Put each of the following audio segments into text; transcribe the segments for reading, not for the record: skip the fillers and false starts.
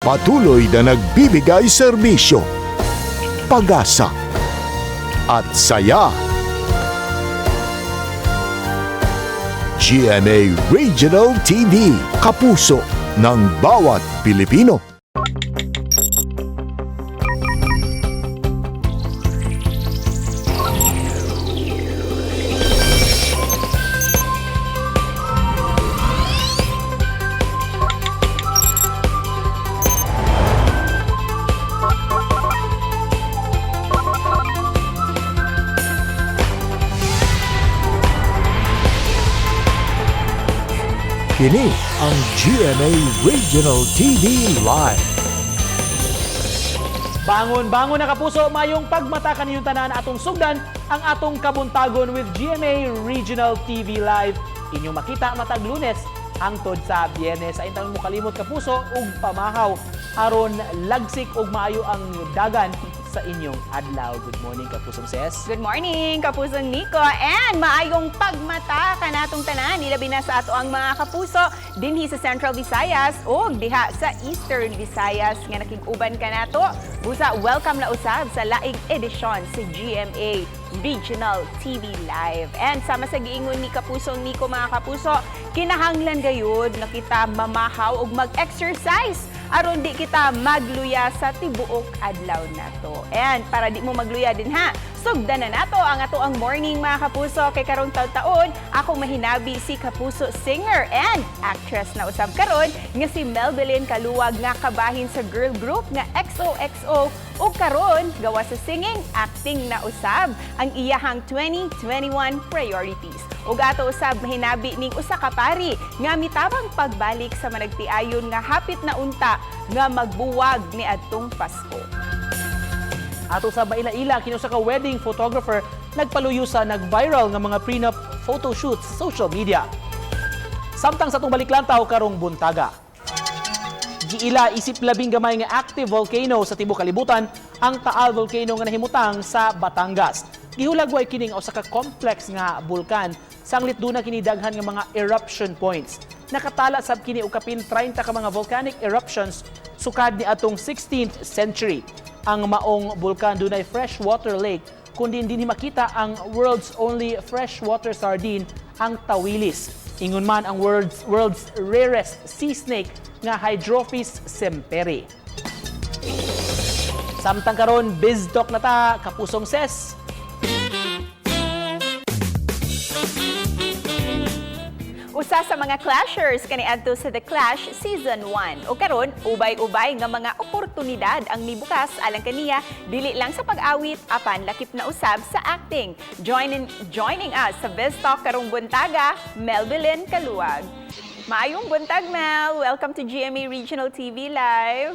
Patuloy na nagbibigay serbisyo, pag-asa at saya. GMA Regional TV, kapuso ng bawat Pilipino. Kini ang GMA Regional TV Live. Bangon, bangon na, kapuso, mayong pagmata kaninyong tanan. Atong sugdan ang atong kabuntagon with GMA Regional TV Live. Inyong makita matag Lunes hangtod sa Biyernes. Sa intang mo kalimot, kapuso, ug pamahaw aron lagsik ug maayo ang dagan sa inyong adlaw. Good morning, kapusong Ses. Good morning, kapusong Nico, and maayong pagmata kanatong tanan, ilabi na sa ato ang mga kapuso dinhi sa Central Visayas ug diha sa Eastern Visayas nga nakig-uban kanato. Busa welcome na usab sa laing edisyon sa GMA Regional TV Live. And sama sa giingon ni kapusong Nico, mga kapuso, kinahanglan gayud nga kita mamahaw ug mag-exercise aron di kita magluya sa tibuok adlaw nato. And para di mo magluya din ha, sugdan na nato ang ato ang morning, mga kapuso, kay karong taon-taon akong mahinabi si kapuso singer and actress na usab karon nga si Melbilyn Caluag nga kabahin sa girl group nga XOXO ug karon gawa sa singing, acting na usab ang iyahang 2021 priorities. Ug ato usab mahinabi ning usa ka pari nga mitabang pagbalik sa managtiayon nga hapit na unta nga magbuwag ni adtong Pasko. Ato sa maila-ila kini usa ka wedding photographer nagpaluyo sa nag-viral nga mga prenup photoshoots sa social media. Samtang sa atong baliklantaw karong buntaga. Giila isip labing gamay nga active volcano sa tibuok kalibutan ang Taal Volcano nga nahimutang sa Batangas. Gihulagway kini nga usa ka complex nga bulkan sanglit duna kini daghan nga mga eruption points. Nakatala sab kini og kapin 30 ka mga volcanic eruptions sukad ni atong 16th century. Ang maong bulkan dunay freshwater lake kundi dinhi makita ang world's only freshwater sardine, ang tawilis. Ingon man ang world's rarest sea snake nga Hydrophis semperi. Samtang karon, biz talk na ta, kapusong Ses. Usa sa mga clashers kaniadto sa The Clash Season 1. O karon, ubay-ubay nga mga oportunidad ang mibukas alang kaniya dili lang sa pag-awit apan lakip na usab sa acting. Joining us sa Biz Talk karong buntaga, Melbilyn Caluag. Maayong buntag, Mel. Welcome to GMA Regional TV Live.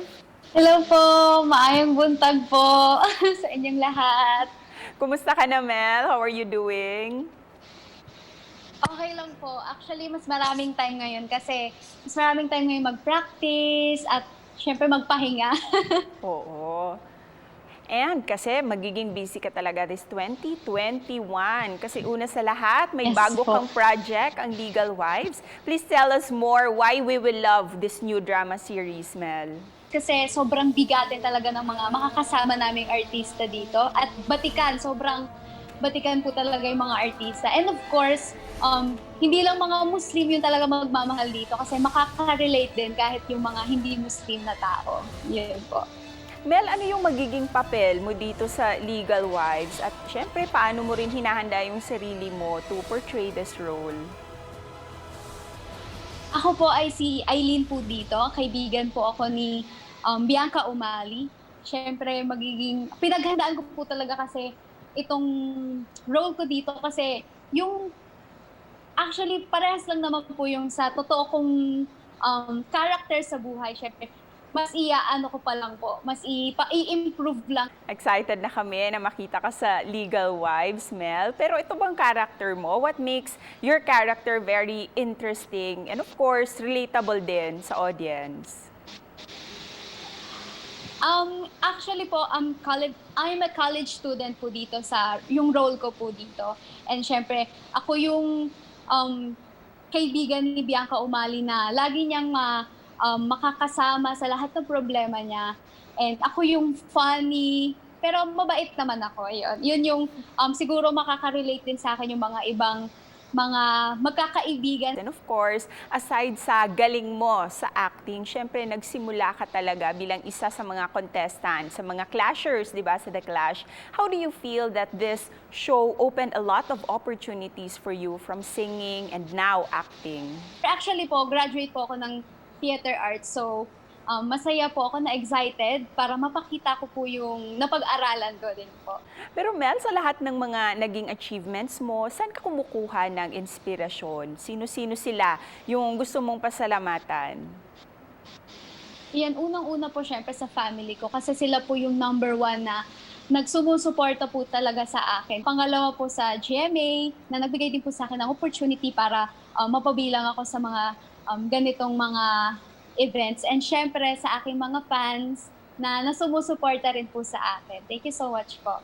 Hello po! Maayong buntag po sa inyong lahat. Kumusta ka na, Mel? How are you doing? Okay lang po. Actually, mas maraming time ngayon kasi mas maraming time ngayon mag-practice at syempre magpahinga. Oo. And kasi magiging busy ka talaga this 2021. Kasi una sa lahat, may bago Yes po. Kang project, ang Legal Wives. Please tell us more why we will love this new drama series, Mel. Kasi sobrang bigatin talaga ng mga makakasama naming artista dito. At batikan, sobrang batikan po talaga yung mga artista. And of course, hindi lang mga Muslim yung talaga magmamahal dito kasi makaka-relate din kahit yung mga hindi Muslim na tao. Yun po. Mel, ano yung magiging papel mo dito sa Legal Wives? At syempre, paano mo rin hinahanda yung sarili mo to portray this role? Ako po ay si Eileen po dito. Kaibigan po ako ni Bianca Umali. Siyempre, pinaghandaan ko po talaga kasi itong role ko dito kasi yung actually, parehas lang naman po yung sa totoo kong character sa buhay. Siyempre, mas iya-ano ko pa lang po, mas i-improve lang. Excited na kami na makita ka sa Legal Wives, Mel. Pero ito bang character mo? What makes your character very interesting and, of course, relatable din sa audience? Actually po, I'm a college student po dito sa yung role ko po dito. And syempre, ako yung kaibigan ni Bianca Umali na lagi niyang ma, makakasama sa lahat ng problema niya. And ako yung funny, pero mabait naman ako. Yun, yun yung siguro makaka-relate din sa akin yung mga ibang mga magkakaibigan. And of course, aside sa galing mo sa acting, syempre nagsimula ka talaga bilang isa sa mga contestants, sa mga clashers, di ba, sa The Clash. How do you feel that this show opened a lot of opportunities for you from singing and now acting? Actually po, graduate po ako ng theater arts. So, masaya po ako na excited para mapakita ko po yung napag-aralan ko din po. Pero Mel, sa lahat ng mga naging achievements mo, saan ka kumukuha ng inspirasyon? Sino-sino sila yung gusto mong pasalamatan? Yan, unang-una po syempre sa family ko kasi sila po yung number one na nagsumusuporta po talaga sa akin. Pangalawa po sa GMA na nagbigay din po sa akin ng opportunity para mapabilang ako sa mga ganitong mga events. And syempre sa aking mga fans na nasumusuporta rin po sa akin. Thank you so much po.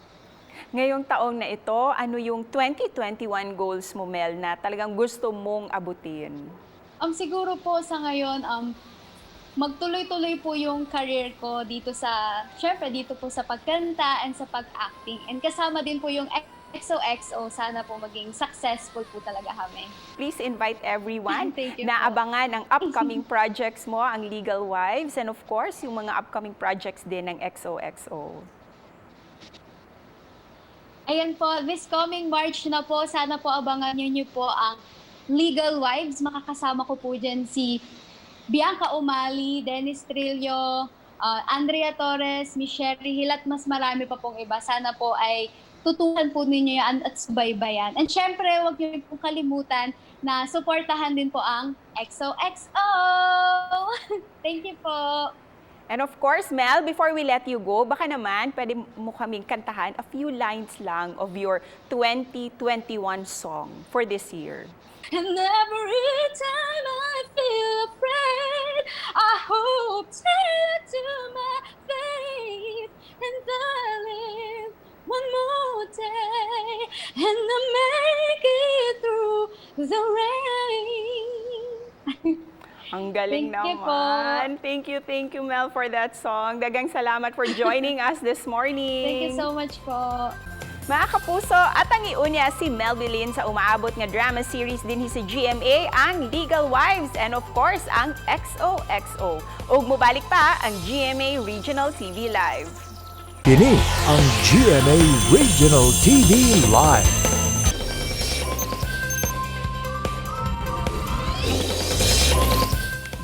Ngayong taong na ito, ano yung 2021 goals mo, Mel, na talagang gusto mong abutin? Siguro po sa ngayon, magtuloy-tuloy po yung career ko dito sa, syempre dito po sa pagkanta and sa pag-acting. And kasama din po yung XOXO, sana po maging successful po talaga kami. Please invite everyone Thank you na po. Abangan ang upcoming projects mo, ang Legal Wives, and of course, yung mga upcoming projects din ng XOXO. Ayan po, this coming March na po, sana po abangan niyo po ang Legal Wives. Makakasama ko po dyan si Bianca Umali, Dennis Trillo, Andrea Torres, Michelle Hill at mas marami pa pong iba. Sana po ay tutukan po ninyo yan at subaybayan. And syempre, huwag niyo pong kalimutan na suportahan din po ang XOXO! Thank you po! And of course, Mel, before we let you go, baka naman pwede mo kaming kantahan a few lines lang of your 2021 song for this year. And every time I feel afraid, I hope to my faith, and I live one more day, and I make it through the rain. Ang galing Thank you po. Naman. Thank you, Mel, for that song. Daghang salamat for joining us this morning. Thank you so much po. Mga kapuso, atang iunya si Mel Belen sa umaabot nga drama series din sa GMA, ang Legal Wives and of course, ang XOXO. Ug mobalik pa ang GMA Regional TV Live. Kini ang GMA Regional TV Live.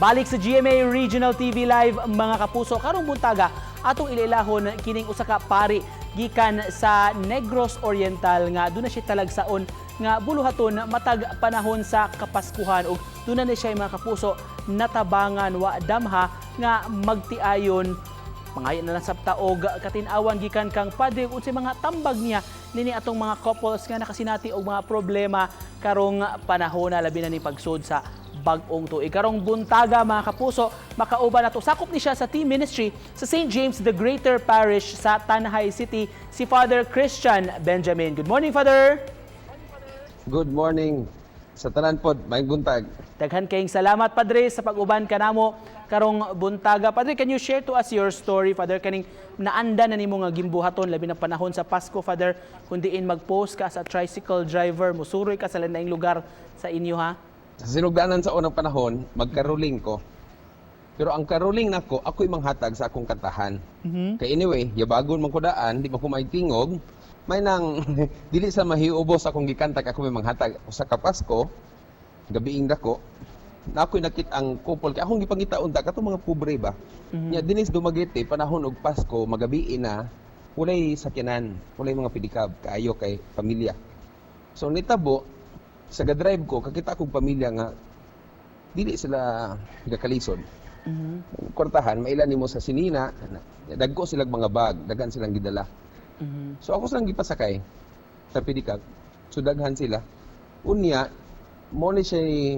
Balik sa GMA Regional TV Live, mga kapuso, karong buntaga atong ilailahon kining usa ka pari gikan sa Negros Oriental nga duna siya talagsaon nga buluhaton matag panahon sa Kapaskuhan ug duna na siya, mga kapuso, natabangan wa damha nga magtiayon. Pangayo na lang sabta og katin-awan gikan kang padre ug unsay mga tambag niya nini atong mga couples nga nakasinati og mga problema karong panahon na, labi na ni pagsud sa bag-ong tuig. Karong buntaga, mga kapuso, makauban nato, sakop ni siya sa team ministry sa St. James the Greater Parish sa Tanjay City, si Father Christian Benjamin. Good morning, Father. Good morning sa tanan pod, maayong buntag. Daghan kayong salamat, Padre, sa pag-uban kanamo karong buntaga. Padre, can you share to us your story, Father, kaning naanda na nimo nga gimbuhaton labi na panahon sa Pasko, Father, kun diin mag-post ka sa tricycle driver, musuroy ka sa laing lugar sa inyo ha? Sa sinugdanan sa unang panahon, magkaroling ko. Pero ang karoling nako, ako'y manghatag sa akong kantahan. Kay anyway, yabagon man ko daan, di ba ko may tingog, may nang dili sa mahiubos akong gikanta kay ako may manghatag. Usa ka Pasko, gabiing dako, na ako'y nakit ang couple kay akong gipangita unta katong mga pobre ba. Nya dinis Dumaguete panahon og Pasko, magabii na, walay sakyanan, walay mga pedicab kaayo kay pamilya. So nitabo sa ga-drive ko, kakita kog pamilya nga dili sila gakalisod. Kwartahan, maila nimo sa sinina, dagko silang mga bag, daghan silang gidala. So ako silang gipasakay sa pedicab. So daghan sila. Unya, mo ni siya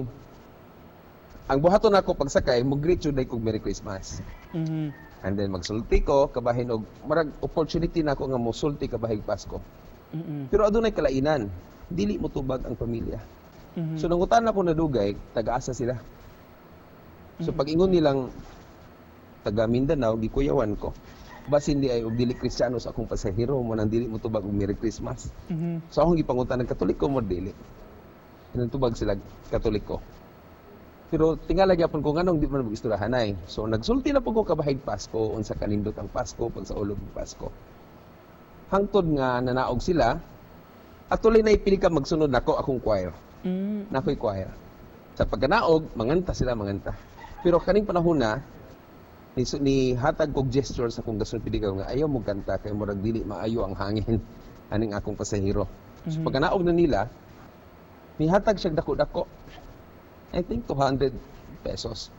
ang buhaton nako pagsakay, mo greet jud kog Merry Christmas. And then magsulti ko kabahin og marag opportunity nako nga mosulti kabahig Pasko. Pero adunay kalainan, dili mo tubag ang pamilya. So nangutan ako na dugay, taga-asa sila. So pag ingon nilang taga Mindanao, gikuyawan ko. Basin di ay og dili Kristiyano sa akong pasahero mo nang dili mo tubag og Merry Christmas. So akong gipangutan ng Katoliko mo dili. Nagtubag sila, Katoliko. Pero tingala gyapon ko nganong di man mag-istoryahanay. So nagsulti na po ko kabahig Pasko, unsa kanindot ang Pasko, pag sa ulog ng Pasko. Hangtod nga nanaog sila, atuloy na ipili ka magsunod nako akong choir. Nakoy choir. Sa pagkanaog, manganta sila, manganta. Pero kaning panahon na, ni hatag kog gesture sa akong gasun pili nga ayaw mo kanta kay murag dili maayo ang hangin aning akong pasahero. So pagkanaog na nila, nihatag siya dako-dako. I think 200 pesos.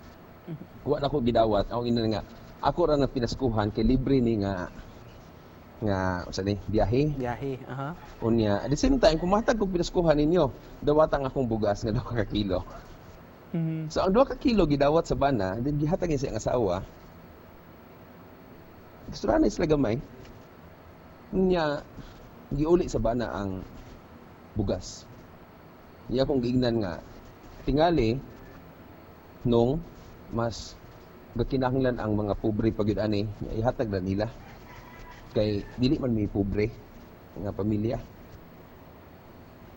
Wa na ko gidawat. Ako ina nga ako ra na pinaskuhan kay libre ni nga nga unsa ni biyahe. Biyahe, aha. Unya, at the same time, kung matag kog pinaskuhan ninyo, dawat ang akong bugas nga 2 ka kilo. So ang 2 ka kilo gidawat sa bana, then gihatag niya sa iyang asawa. Gusto na sila gamay. Unya, giuli sa bana ang bugas. Niya akong giingnan nga tingali nung mas gakinahanglan ang mga pobre pag yun ani, ihatag na nila. Kay dili man may pobre nga pamilya.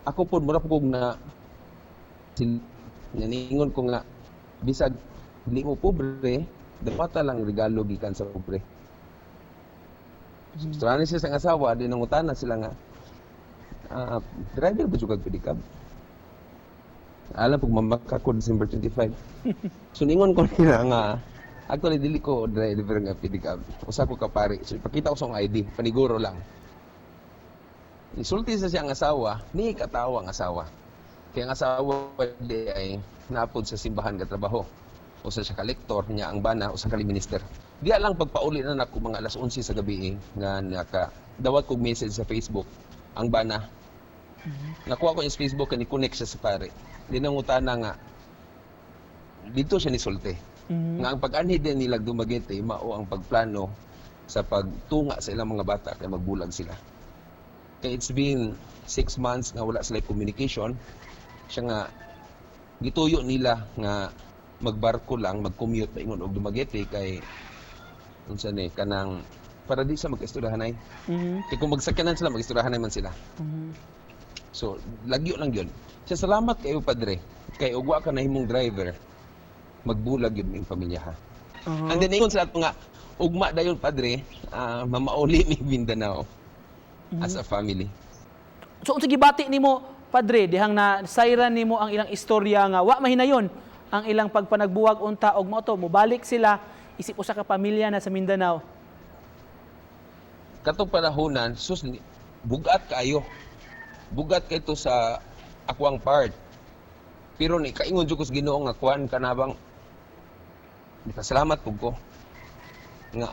Ako pod mura po kog na naningon ko nga bisag dili mo pobre, dapat lang regalo gikan sa pobre. So, siya sa asawa, di nangutana sila nga, driver ba jud kag pedicab? Alam pag mamaka ko December 25. So ningon ko nila nga, actually dili ko driver nga pedicab. Usa ko ka pare. So ipakita ko sa akong ID, paniguro lang. Isulti sa siyang asawa, ni katawa ang asawa. Kaya ang asawa di ay napod sa simbahan ga trabaho. Usa siya ka lektor niya ang bana, usa ka minister. Diya lang pagpauli na nako mga alas 11 sa gabi nga naka dawat kog message sa Facebook ang bana. Nakuha ko niya sa Facebook kani connect siya sa pare. Di nangutana nga dito siya nisulti. Nga ang pag-anhi din nila Dumaguete mao ang pagplano sa pagtunga sa ilang mga bata kay magbulag sila. Kay it's been 6 months nga wala sila communication. Siya nga gituyo nila nga magbarko lang, mag-commute paingon og Dumaguete kay unsa ni kanang para di sa mag-istoryahanay. Kay kung magsakyanan sila, mag-istoryahanay man sila. So, lagyo lang yun. Siya, salamat kayo, padre. Kay ugwa ka na himong driver, magbulag yun yung pamilya ha. And then, ingon sila nga, ugma dayon, padre, mamauli ni Mindanao as a family. So unsa gibati nimo, padre, dihang na sayran nimo ang ilang istorya nga wa mahinayon ang ilang pagpanagbuwag unta og mao to mobalik sila isip usa ka pamilya na sa Mindanao? Katong panahonan, sus, bugat kaayo. Bugat kay to sa akwang part. Pero ni kaingon jud ko sa Ginoo nga kuan kanabang pasalamat pug ko. Nga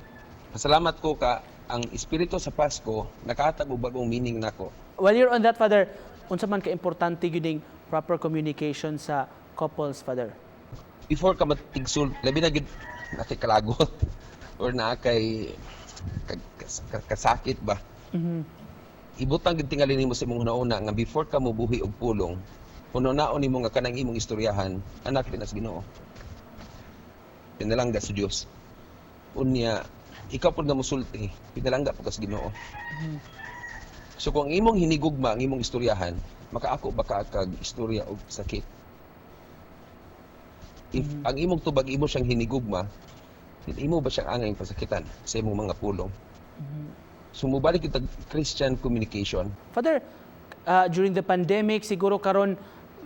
pasalamat ko ka ang espiritu sa Pasko nakahatag og bagong meaning nako. While you're on that, Father, unsa man ka importante gyud ning proper communication sa couples, Father? Before ka matigsul, labi na gyud na kay kalagot or na kay kasakit ba. Ibutang gyud tingali nimo sa imong hunahuna nga before ka mobuhi og pulong, hunahunaon nimo nga kanang imong istoryahan, anak din sa Ginoo. Pinalangga sa Dios. Unya, ikaw pud nga mosulti, pinalangga pud ka sa Ginoo. So kung ang imong hinigugma ang imong istoryahan, makaako ba ka kag istorya og sakit? If ang imong tubag imo siyang hinigugma, then imo ba siyang angay pasakitan sa imong mga pulong? So mobalik kita Christian communication. Father, during the pandemic, siguro karon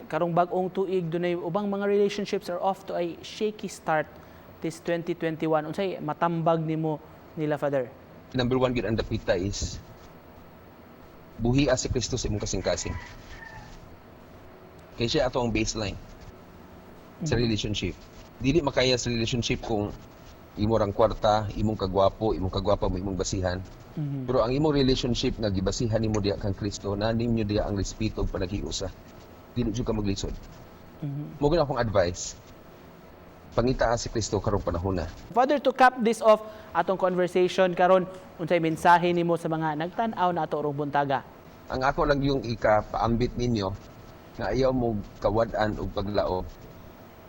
karong bag-ong tuig, dunay ubang mga relationships are off to a shaky start this 2021. Unsay matambag nimo nila, Father? Number one gyud ang dapita is buhi si Kristo sa imong kasing-kasing. Kay siya ato ang baseline sa relationship. Dili makaya sa relationship kung imo rang kwarta, imong kagwapo, imong kagwapa mo imong basihan. Pero ang imong relationship nga gibasihan nimo diha kang Kristo, na ninyo diha ang respeto ug panaghiusa. Dili jud ka maglisod. Mo gyud akong advice. Pangitaa si Kristo karong panahon na. Father, to cap this off atong conversation karon, unsay mensahe nimo sa mga nagtan-aw na ato rong buntaga? Ang ako lang yung ikapaambit ninyo nga ayaw mo kawad-an og paglaom.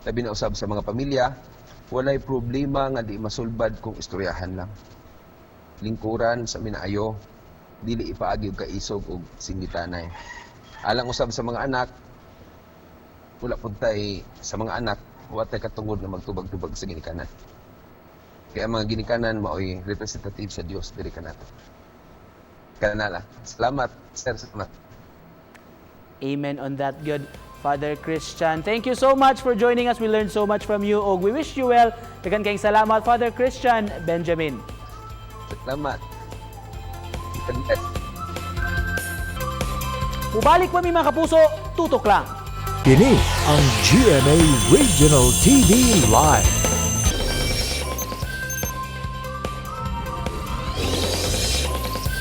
Labi na usab sa mga pamilya, Walay problema nga di masulbad kung istoryahan lang. Lingkuran sa minaayo, dili ipaagi og kaisog og singitanay. Alang usab sa mga anak, wala pud tay sa mga anak, wa tay katungod na magtubag-tubag sa ginikanan. Kaya ang mga ginikanan maoy representative sa Dios diri kanato. Kana lang. Salamat, sir. Salamat. Amen on that, good Father Christian. Thank you so much for joining us. We learned so much from you. Og we wish you well. Daghan kayong salamat, Father Christian Benjamin. Salamat. God bless. Mubalik pa mi, mga kapuso, tutok lang. Kini ang GMA Regional TV Live.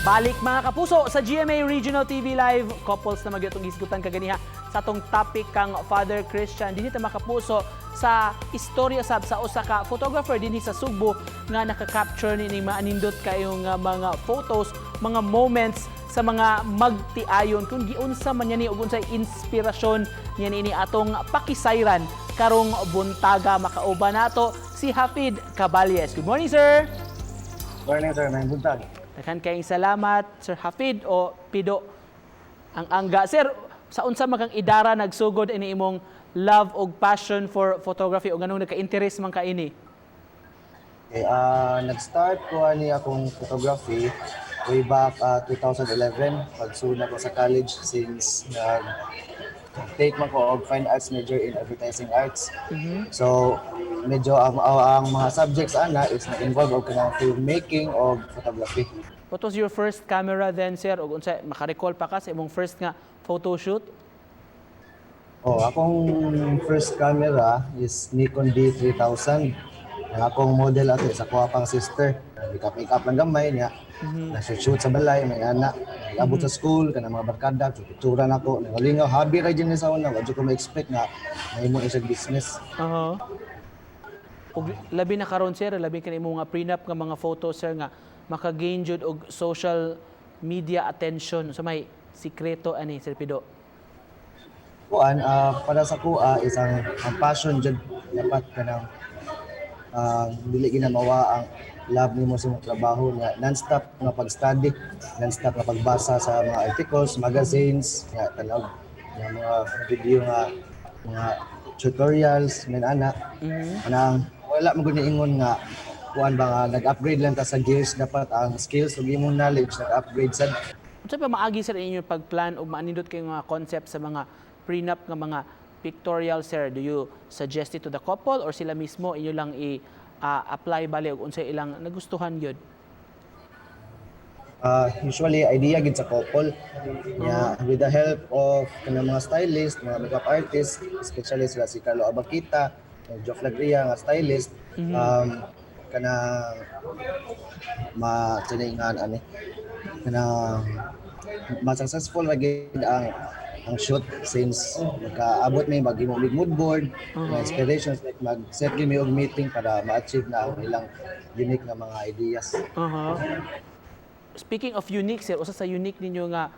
Balik, mga kapuso, sa GMA Regional TV Live. Couples na magyatong hisgutan kaganiha sa atong topic kang Father Christian. Dinhi ta, mga kapuso, sa istorya sab sa usa ka photographer dinhi sa Sugbo nga naka-capture ni maanindot kayong mga photos, mga moments sa mga magtiayon, kung giunsa man niya ni ug unsay inspirasyon niya niini, atong pakisayran karong buntaga. Makauban nato si Hafid Caballes. Good morning, sir. Morning, sir. Maayong buntag. Daghan kayong salamat, Sir Hafid o Pido ang angga. Sir, sa unsa man kang idara nagsugod ini imong love og passion for photography o nganong nagka-interest man ka ini? Okay, nag-start ko ani akong photography way back 2011 pagsulod ko sa college, since nag take man ko og fine arts major in advertising arts. So medyo ang mga subjects ana is na-involve og kanang filmmaking o photography. What was your first camera then, sir? O unsa maka-recall pa ka sa imong first nga photo shoot? Oh, akong first camera is Nikon D3000. Ang akong model ato sa kuha pang sister. Makeup makeup lang gamay niya. Na-shoot sa balay, may ana. Nag-abot sa school, kanang mga barkada, picturan ako. Nangalingaw, hobby ra jud ni sa una. Wa jud ko ma-expect nga mahimo ni siya business. Ug labi na karon, sir, labi ka nimo nga prenup nga mga photo, sir, nga maka-gain jud og social media attention. So may sikreto ani, Sir Pido? Kuan, para sa kuha is ang passion jud dapat, kanang dili ginamawa ang love nimo sa imong trabaho nga non-stop nga pag-study, non-stop nga pagbasa sa mga articles, magazines, nga tanaw nga mga video nga mga tutorials men ana. Kanang wala mo gud ingon nga kuan ba nga nag-upgrade lang ta sa gears, dapat ang skills ug imong knowledge nag-upgrade sad. Unsa pa maagi, sir, inyo pagplan og maanindot kay mga concept sa mga prenup nga mga pictorial, sir? Do you suggest it to the couple or sila mismo inyo lang i apply bali og unsay ilang nagustuhan gyud? Usually idea gid sa couple. Yeah, with the help of kanang mga stylist, mga makeup artist, especially sila si Carlo Abakita, Joe Lagria nga stylist, kanang ma nga ani kanang ma successful ra gid ang shoot since makaabot may maghimo og mood board, mga inspirations, like mag-set gid mi og meeting para ma-achieve na ang ilang unique nga mga ideas. Speaking of unique, sir, usa sa unique ninyo nga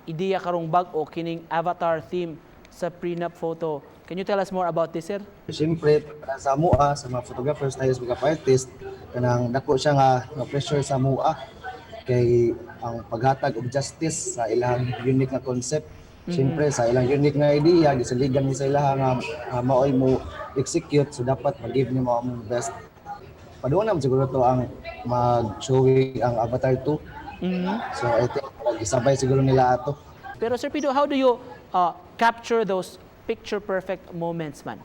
ideya karong bag-o kining avatar theme sa prenup photo. Can you tell us more about this, sir? Siyempre, para sa mua, sa mga photographers, stylist, makeup artist, kanang dako siya nga pressure sa mua kay ang paghatag og justice sa ilang unique nga concept. Siyempre, sa ilang unique nga idea, gisaligan ni sa ilaha nga maoy mo execute, so dapat mag-give nimo ang best. Padung naman siguro to ang mag-showing ang Avatar 2. So I think isabay siguro nila ato. Pero Sir Pido, how do you capture those picture perfect moments man?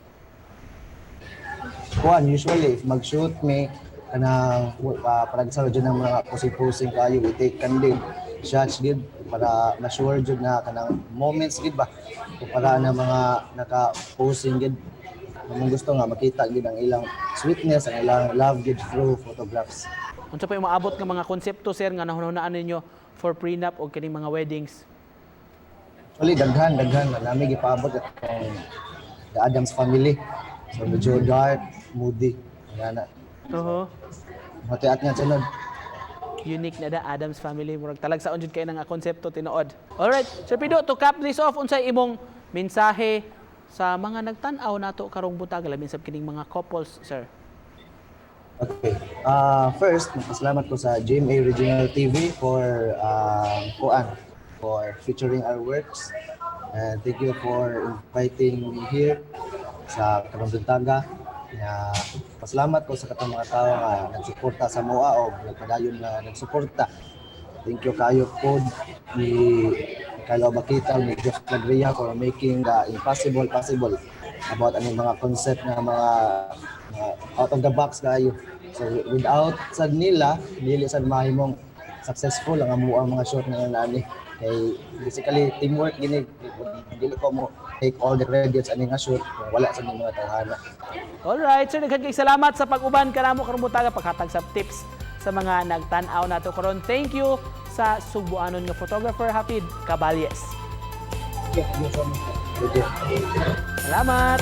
Kuan, usually if mag-shoot me kanang para sa jud ng mga posing-posing kayo, we take candid shots gid para ma-sure jud na kanang moments gid ba para na mga naka-posing gid. Among gusto nga makita gid ang ilang sweetness, ang ilang love gid through photographs. Unsa pa yung maabot nga mga konsepto, sir, nga nahunahunaan ninyo for prenup o kining mga weddings? Actually, daghan, daghan. Marami gipaabot atong The Adams Family. So, medyo dark, moody. Yan na. Matiat nga sunod. Unique na da Adams Family, murag talagsaon jud kay nga konsepto, tinuod. Alright, Sir Pido, to cap this off, unsay imong mensahe sa mga nagtan-aw nato karong buntag, labi sab kining mga couples, sir? Okay. First, magpasalamat ko sa GMA Regional TV for kuan, for featuring our works. And thank you for inviting me here sa karong buntaga. Ya, pasalamat ko sa katong mga tao nga nagsuporta sa amoa o nagpadayon nga nagsuporta. Thank you kayo po ni Carlo Bakita, ni Jeff Lagria for making the impossible possible about anong mga concept nga mga out of the box kayo. So without sad nila, dili sad mahimong successful ang amoang mga shot nga nani. Kay basically teamwork gini, dili ko mo take all the credits ani nga shoot kung wala sa mga tawhana. Alright, sir, daghan kay salamat sa pag-uban kanamo karong buntaga, paghatag sa tips sa mga nagtan-aw nato karon. Thank you sa Sugbuanon nga photographer Hafid Caballes. Thank you so much. Thank you. Salamat!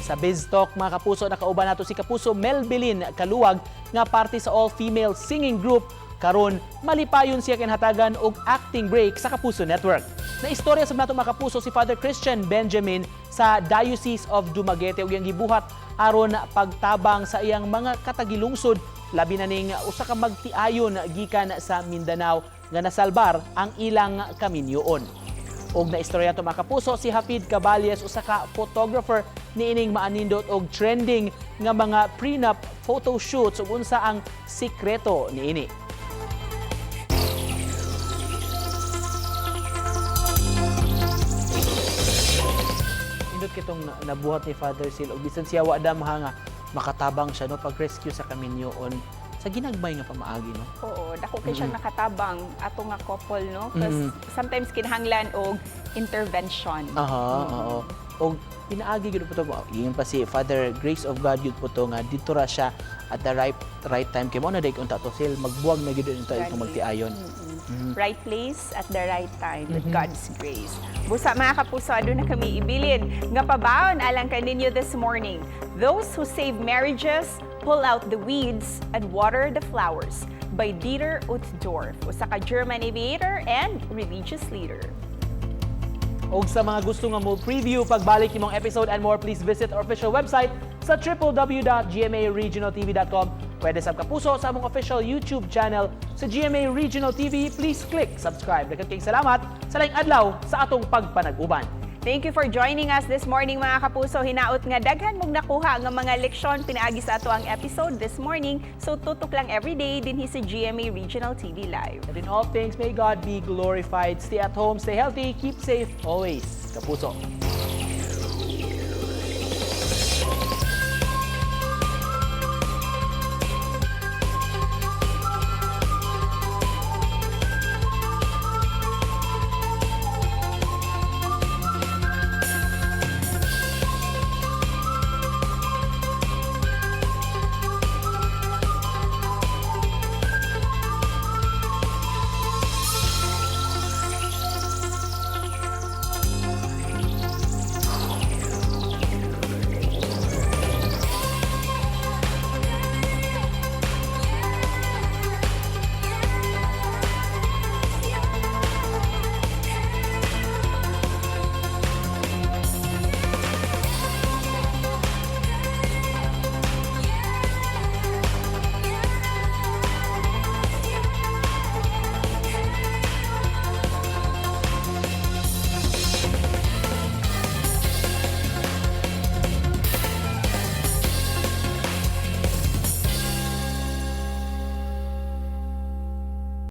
Sa Biz Talk, mga kapuso, nakauban nato si Kapuso Melbilin Kaluwag nga parte sa all-female singing group. Karon, malipayon siya kinahatagan og acting break sa Kapuso Network. Na istorya sa nato, mga kapuso, si Father Christian Benjamin sa Diocese of Dumaguete ug iyang gibuhat aron pagtabang sa iyang mga katagilungsod, labi na ning usa ka magtiayon gikan sa Mindanao nga nasalbar ang ilang kaminyoon. Og na istorya to, mga kapuso, si Hafid Caballes, usa ka photographer niining maanindot og trending nga mga prenup photo shoots ug unsa ang sikreto niini. Nindot kitong nabuhat ni Father Sil og bisan siya wa damha nga makatabang siya, no, pag-rescue sa kaminyoon sa ginagmay nga pamaagi, no. Oo, dako kay siyang nakatabang ato nga couple, no? Because sometimes kinahanglan og intervention. Aha, oo. Og pinaagi gyud po to, ingon pa si Father, Grace of God gyud po to nga dito ra siya at the right time kay mo na day unta to sil magbuwag na gyud unta itong magtiayon. Right place at the right time with God's grace. Busa, mga kapuso, aduna kami ibilin nga pabaon alang kaninyo this morning. "Those who save marriages pull out the weeds and water the flowers" by Dieter Uchtdorf, usa ka German aviator and religious leader. Og sa mga gusto nga mo preview pagbalik imong episode and more, please visit our official website sa www.gmaregionaltv.com. Pwede sab, kapuso, sa among official YouTube channel sa GMA Regional TV. Please click subscribe. Daghang kayong salamat sa laing adlaw sa atong pagpanag-uban. Thank you for joining us this morning, mga kapuso. Hinaot nga daghan mong nakuha nga mga leksyon pinaagi sa ato ang episode this morning. So tutok lang everyday dinhi sa GMA Regional TV Live. And in all things, may God be glorified. Stay at home, stay healthy, keep safe always. Kapuso.